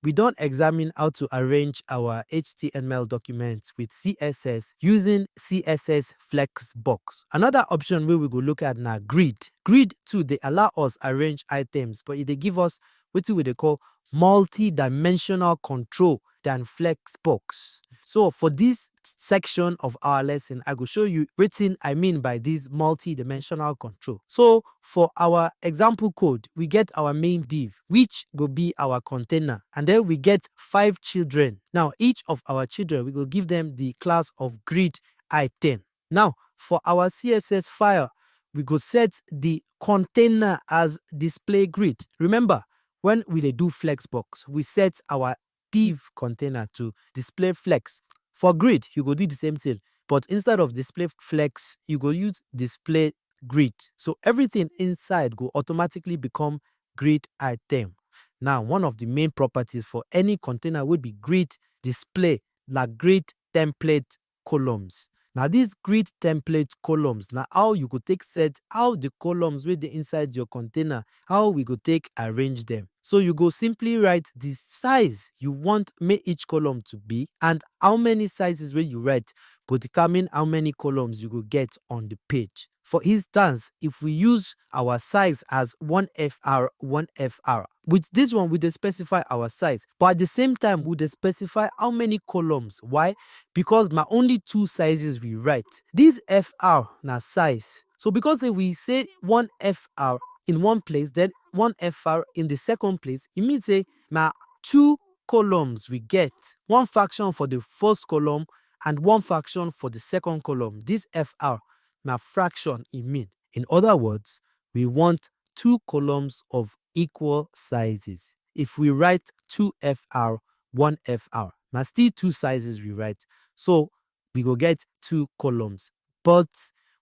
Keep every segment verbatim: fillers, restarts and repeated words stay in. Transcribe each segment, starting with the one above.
we don examine how to arrange our H T M L documents with C S S using C S S Flexbox. Another option wey we go look at na grid. Grid too dey allow us arrange items, but e dey give us wetin we dey call multi-dimensional control than Flexbox. So for this section of our lesson, I go show you wetin I mean by this multi-dimensional control. So for our example code, we get our main div, which go be our container, and then we get five children. Now, each of our children, we go give them the class of grid item. Now, for our C S S file, we go set the container as display grid. Remember, when we dey do Flexbox, we set our div container to display flex. For grid, you go do the same thing, but instead of display flex, you go use display grid. So everything inside go automatically become grid item. Now, one of the main properties for any container wey be grid display na grid template columns. Now, these grid template columns, now how you go take set how the columns wey dey inside your container, how we go take arrange them. So you go simply write the size you want make each column to be, and how many sizes wey you write go determine how many columns you go get on the page. For instance, if we use our size as one F R, one F R, with this one, we dey specify our size, but at the same time, we dey specify how many columns. Why? Because na only two sizes we write. This F R na size. So because if we say one F R in one place, then one F R in the second place, e mean say na two columns we get, one fraction for the first column and one fraction for the second column. This F R na fraction e mean. In other words, we want two columns of equal sizes. If we write two F R, one F R, na still two sizes we write. So we go get two columns, but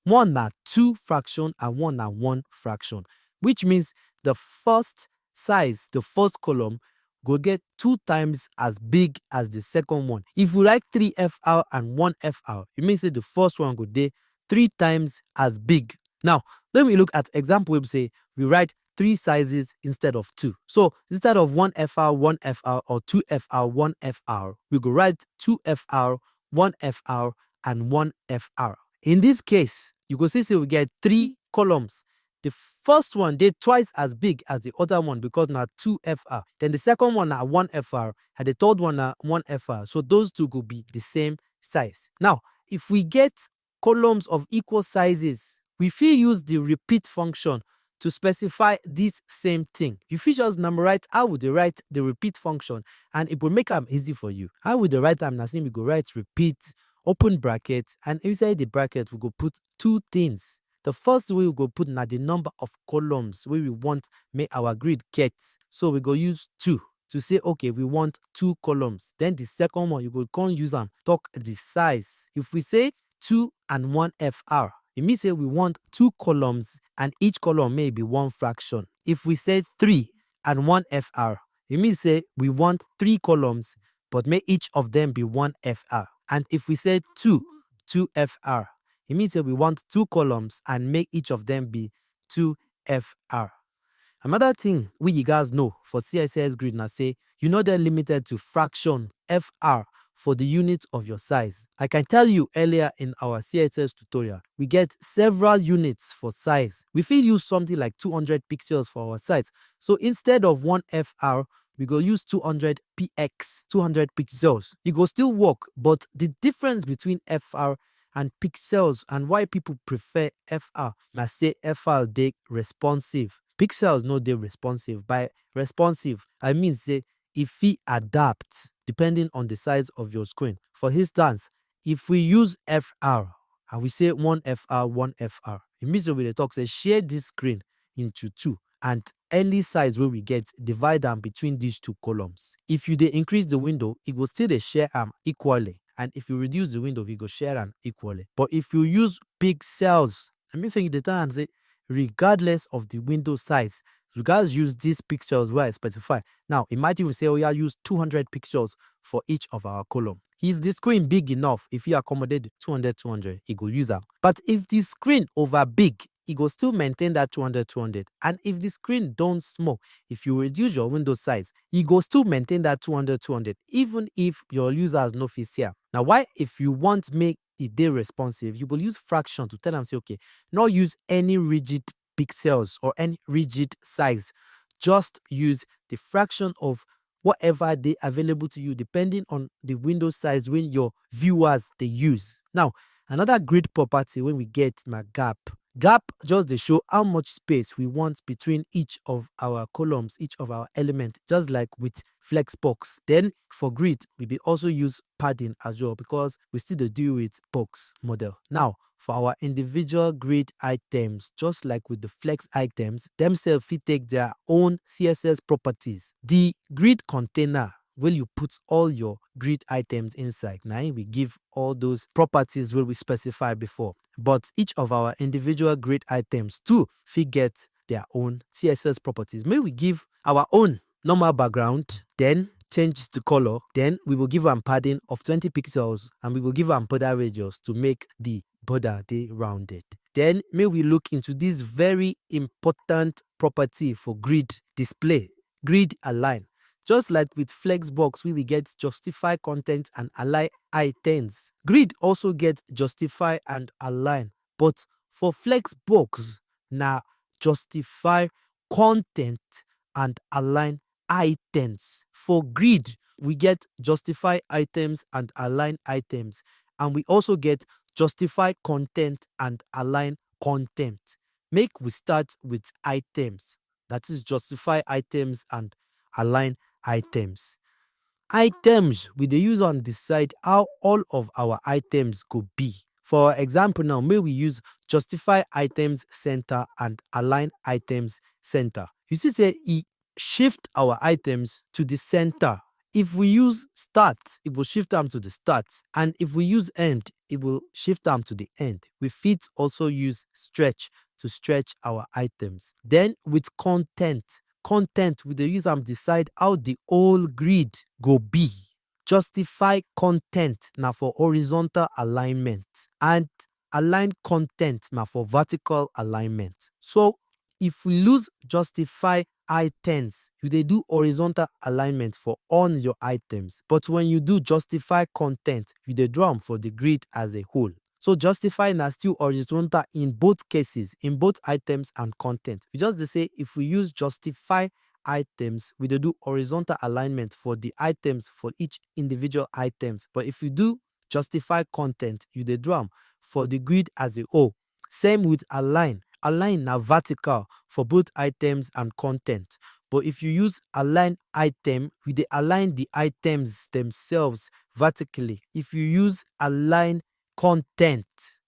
one na two fraction and one na one fraction, which means the first size, the first column, go get two times as big as the second one. If we write three F R and one F R, e mean say the first one go dey three times as big. Now, let me look at example wey be say we write three sizes instead of two. So instead of one F R, one F R, or two F R, one F R, we go write two F R, one F R, and one F R. In this case, you go see say we get three columns. The first one dey twice as big as the other one because na two F R. Then the second one na one F R, and the third one na one F R. So those two go be the same size. Now, if we get columns of equal sizes, we fit use the repeat function to specify this same thing. You fit just numerize how we dey write the repeat function, and e go make am easy for you. How we dey write am na say we go write repeat, open bracket, and inside the bracket, we go put two things. The first way we go put na the number of columns wey we want make our grid get. So we go use two to say, okay, we want two columns. Then the second one, you go come use am talk the size. If we say two and one F R, e mean say we want two columns and each column may be one fraction. If we say three and one F R, e mean say we want three columns, but may each of them be one F R. And if we say two, two F R, e mean say we want two columns and make each of them be two F R. Another thing wey you guys know for C S S grid na say you no dey limited to fraction F R for the unit of your size. Like I tell you earlier in our C S S tutorial, we get several units for size. We fit use something like two hundred pixels for our size. So instead of one F R, we go use two hundred P X, two hundred pixels. E go still work, but the difference between F R and pixels and why people prefer F R na say F R dey responsive. Pixels no dey responsive. By responsive, I mean say e fit adapt depending on the size of your screen. For instance, if we use F R and we say one F R, one F R, e mean say we dey talk say share this screen into two, and any size wey we get, divide am between these two columns. If you dey increase the window, e go still dey share am equally. And if you reduce the window, e go share am equally. But if you use pixels, I mean, say you dey tell am say, regardless of the window size, you guys use these pixels wey I specify. Now, imagine we say, oh yeah, use two hundred pixels for each of our column. Is the screen big enough? If you accommodate two hundred, two hundred, e go use am. But if the screen over big, e go still maintain that two hundred two hundred. And if the screen don small, if you reduce your window size, e go still maintain that two hundred two hundred, even if your users no fit see am. Now, why, if you want make e dey responsive, you go use fraction to tell am say, okay, no use any rigid pixels or any rigid size. Just use the fraction of whatever dey available to you, depending on the window size wey your viewers dey use. Now, another grid property wey we get na gap. Gap just dey show how much space we want between each of our columns, each of our elements, just like with Flexbox. Then for grid, we dey also use padding as well, because we still dey deal with box model. Now, for our individual grid items, just like with the flex items, dem sef fit take their own C S S properties. The grid container wey you put all your grid items inside, na im we give all those properties wey we specify before. But each of our individual grid items too fit get their own C S S properties. Make we give our own normal background, then change the color, then we will give am padding of twenty pixels, and we will give am border radius to make the border dey rounded. Then make we look into this very important property for grid display, grid align. Just like with Flexbox, we will get justify content and align items. Grid also get justify and align, but for Flexbox, na justify content and align items. For grid, we get justify items and align items, and we also get justify content and align content. Make we start with items, that is justify items and align items. Items, we dey use am decide how all of our items go be. For example now, make we use justify items center and align items center. You see say e shift our items to the center. If we use start, it will shift am to the start. And if we use end, it will shift am to the end. We fit also use stretch to stretch our items. Then with content, content, we dey use am decide how the whole grid go be. Justify content na for horizontal alignment, and align content na for vertical alignment. So if we use justify items, you dey do horizontal alignment for all your items. But when you do justify content, you dey do am for the grid as a whole. So justify na still horizontal in both cases, in both items and content. We just dey say if we use justify items, we dey do horizontal alignment for the items for each individual items. But if you do justify content, you dey do am for the grid as a whole. Same with align. Align na vertical for both items and content. But if you use align item, we dey align the items themselves vertically. If you use align content,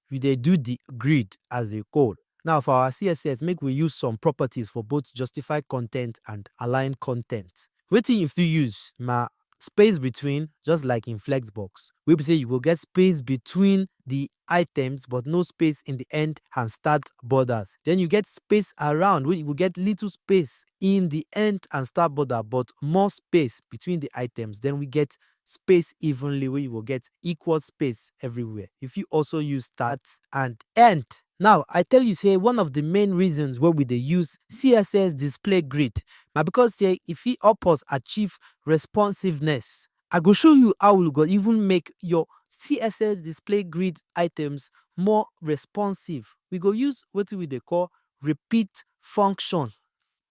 we dey do the grid as a whole. Now for our C S S, make we use some properties for both justify content and align content. Wetin you fit use na space between, just like in Flexbox, wey be say you go get space between the items but no space in the end and start borders. Then you get space around, wey you go get little space in the end and start border but more space between the items. Then we get space evenly, wey you go get equal space everywhere. You fit also use start and end. Now I tell you say one of the main reasons wey we dey use C S S display grid na because say e fit help us achieve responsiveness. I go show you how we go even make your C S S display grid items more responsive. We go use wetin we dey call repeat function.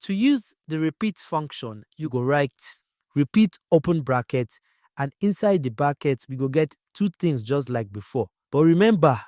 To use the repeat function, you go write repeat open bracket, and inside the bracket we go get two things just like before. But remember,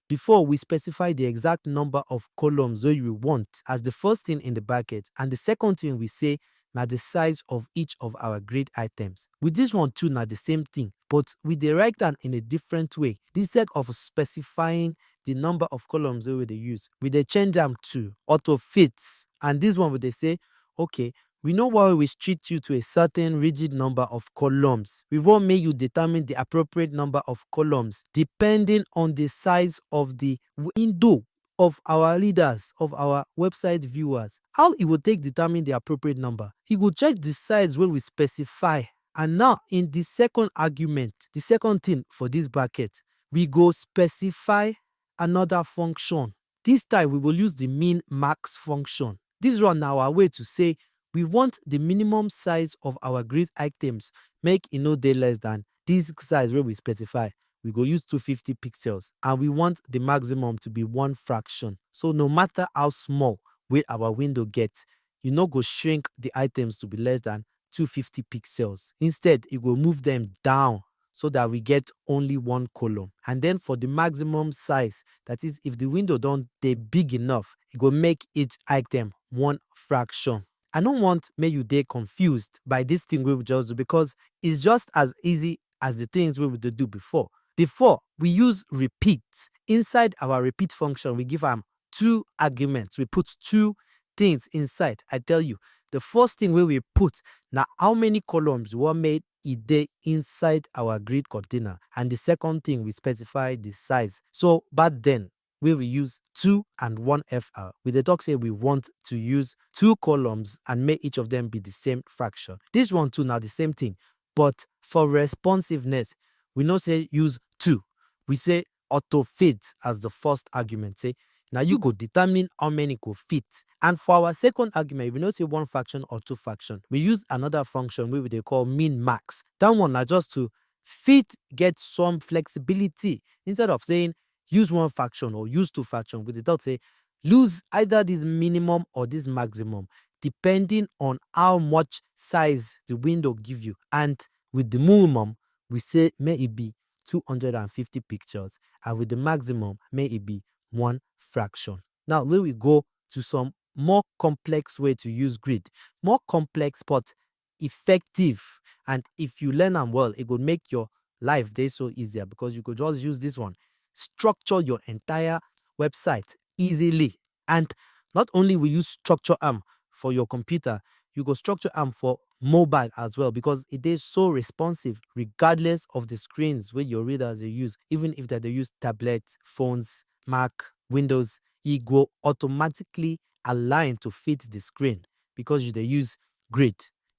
before we specify the exact number of columns wey we want as the first thing in the bracket, and the second thing we say na the size of each of our grid items. With this one too, na the same thing, but we dey write am in a different way. Instead of specifying the number of columns wey we dey use, we dey change am to auto fit. And this one we dey say, okay, we no wan restrict you to a certain rigid number of columns. We wan make you determine the appropriate number of columns depending on the size of the window of our readers, of our website viewers. How e go take determine the appropriate number? E go check the size wey we specify. And now in the second argument, the second thing for this bracket, we go specify another function. This time we will use the min max function. This one na our way to say we want the minimum size of our grid items make e no dey less than this size wey we specify. We go use two fifty pixels, and we want the maximum to be one fraction. So no matter how small wey our window get, you no go shrink the items to be less than two fifty pixels. Instead, you go move them down so that we get only one column. And then for the maximum size, that is, if the window don dey big enough, e go make each item one fraction. I no want make you dey confused by this thing wey we just do, because it's just as easy as the things wey we dey do before. Before, we use repeat. Inside our repeat function, we give am two arguments. We put two things inside. I tell you, the first thing wey we put na how many columns we wan make e dey inside our grid container, and the second thing, we specify the size. So back then, wey we use two and one F R, we dey talk say we want to use two columns and make each of them be the same fraction. This one too na the same thing, but for responsiveness, we no say use two. We say auto fit as the first argument. Say na you go determine how many go fit. And for our second argument, we no say one fraction or two fraction. We use another function wey we dey call min max. That one na just to fit get some flexibility. Instead of saying use one fraction or use two fraction, we dey talk say use either this minimum or this maximum, depending on how much size the window give you. And with the minimum, we say may e be two hundred and fifty pixels, and with the maximum, may e be one fraction. Now, let we go to some more complex way to use grid. More complex, but effective. And if you learn am well, e go make your life dey so easier, because you go just use this one, structure your entire website easily. And not only will you structure am for your computer, you go structure am for mobile as well, because e dey so responsive regardless of the screens wey your readers dey use. Even if dem dey use tablet, phones, Mac, Windows, e go automatically align to fit the screen because you dey use grid.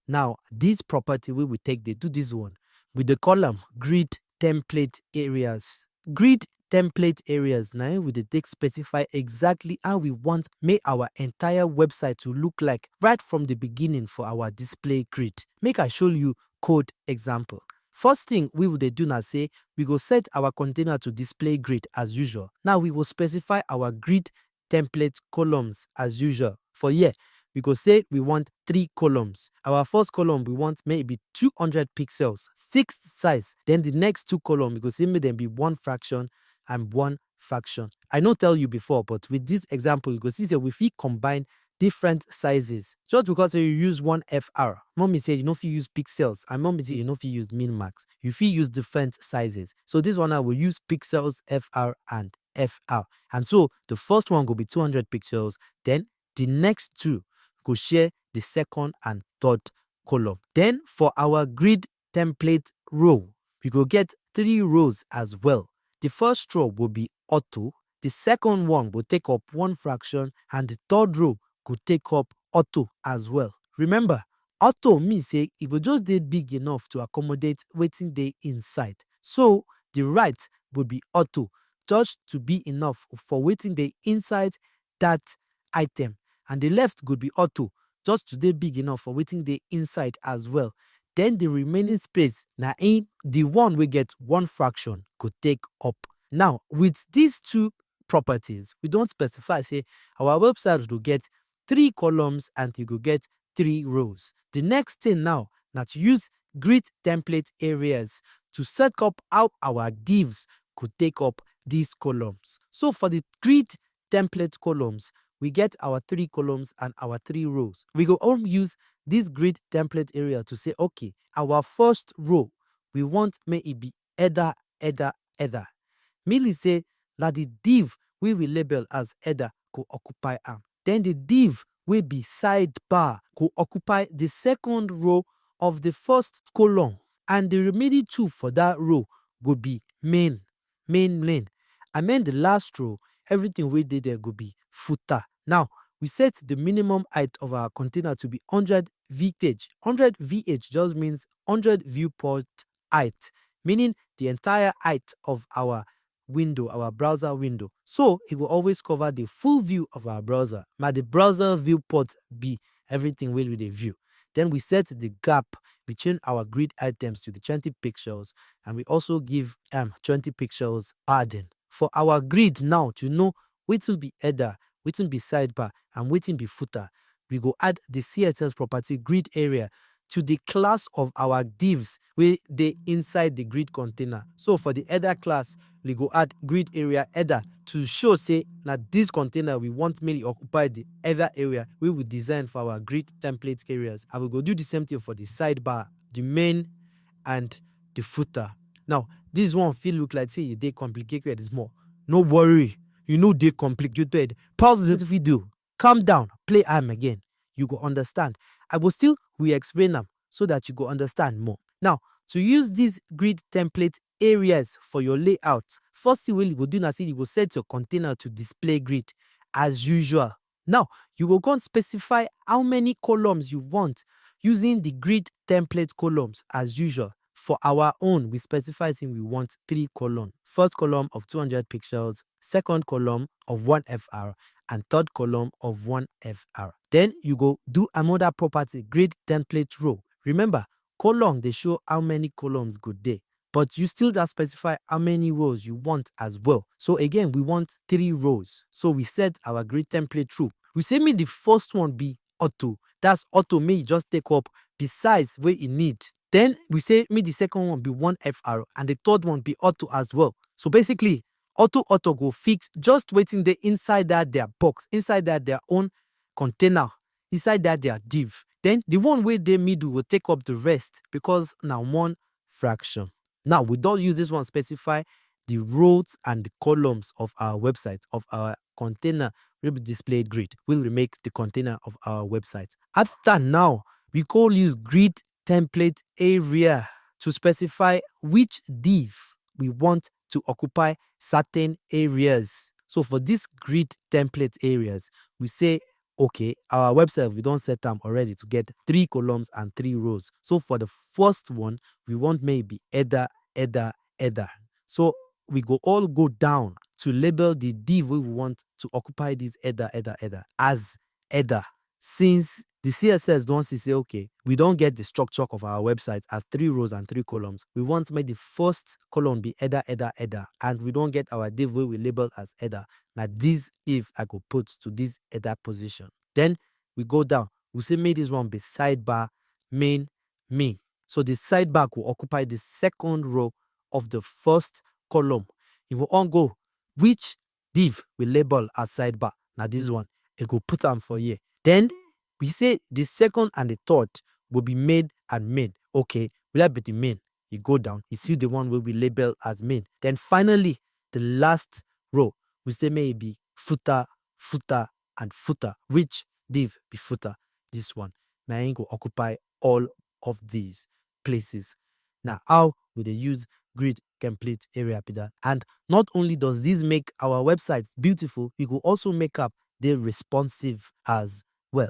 Now, this property wey we take dey do this one, we dey call am grid template areas. Grid template areas na im we dey take specify exactly how we want make our entire website to look like right from the beginning for our display grid. Make I show you code example. First thing we will dey do na say we go set our container to display grid as usual. Now we will specify our grid template columns as usual. For here, we go say we want three columns. Our first column, we want maybe two hundred pixels, fixed size. Then the next two column, we go say make dem be one fraction and one fraction. I no tell you before, but with this example, you go see say we fit combine different sizes. Just because say you use one F R, no mean say you no fit use pixels, and no mean say you no fit use min max. You fit use different sizes. So this one, I will use pixels, F R, and F R. And so the first one go be two hundred pixels, then the next two go share the second and third column. Then for our grid template row, we go get three rows as well. The first row will be auto, the second one go take up one fraction, and the third row go take up auto as well. Remember, auto mean say e go just dey big enough to accommodate wetin dey inside. So the right go be auto, just to be enough for wetin dey inside that item, and the left go be auto, just to dey big enough for wetin dey inside as well. Then the remaining space na im the one wey get one fraction go take up. Now, with these two properties, we don specify say our website go get three columns and e go get three rows. The next thing now na to use grid template areas to set up how our divs go take up these columns. So for the grid template columns, we get our three columns and our three rows. We go only use this grid template area to say, okay, our first row, we want make e be header, header, header. Meaning say na the div wey we label as header go occupy am. Then the div wey be sidebar go occupy the second row of the first column, and the remaining two for that row go be main, main, main. And then the last row, everything wey dey there go be footer. Now, we set the minimum height of our container to be hundred V H. Hundred V H just means hundred viewport height, meaning the entire height of our window, our browser window. So e go always cover the full view of our browser. Na the browser viewport be everything wey we dey view. Then we set the gap between our grid items to the twenty pixels, and we also give um twenty pixels padding. For our grid now, to know wetin be header, wetin be sidebar, and wetin be footer, we go add the C S S property grid area to the class of our divs wey dey inside the grid container. So for the header class, we go add grid area header to show say na this container we want make e occupy the header area wey we design for our grid template areas. And we go do the same thing for the sidebar, the main, and the footer. Now, this one fit look like say e dey complicated small. No worry, you no dey complicated. Pause this video, calm down, play am again. You go understand. I go still re-explain am so that you go understand more. Now, to use these grid template areas for your layout, first thing wey you go do na say you go set your container to display grid as usual. Now, you go come specify how many columns you want using the grid template columns as usual. For our own, we specify say we want three column. First column of two hundred pixels, second column of one F R, and third column of one F R. Then you go do another property, grid template row. Remember, column dey show how many columns go dey, but you still gats specify how many rows you want as well. So again, we want three rows. So we set our grid template row. We say make the first one be auto. That's auto, make e just take up the size wey e need. Then we say make the second one be one F R and the third one be auto as well. So basically, auto auto go fit just wetin dey inside that their box, inside that their own container, inside that their div. Then the one wey dey middle go take up the rest because na one fraction. Now we don use this one specify the rows and the columns of our website, of our container wey be displayed grid, wey remake the container of our website. After now, we go use grid template area to specify which div we want to occupy certain areas. So for this grid template areas, we say, okay, our website, we don set am already to get three columns and three rows. So for the first one, we want maybe header, header, header. So we go all go down to label the div wey we want to occupy this header, header, header as header. Since the C S S don see say, okay, we don get the structure of our website as three rows and three columns, we want make the first column be header, header, header, and we don get our div wey we label as header. Na this div I go put to this header position. Then we go down. We say make this one be sidebar, main, main. So the sidebar go occupy the second row of the first column. You go on go which div we label as sidebar. Na this one, e go put am for here. Then we say the second and the third go be main and main. Okay, will that be the main? You go down, you see the one wey we label as main. Then finally, the last row, we say make e be footer, footer, and footer. Which div be footer? This one. Na im go occupy all of these places. Na how we dey use grid template area be that. And not only does this make our website beautiful, e go also make am dey responsive as well.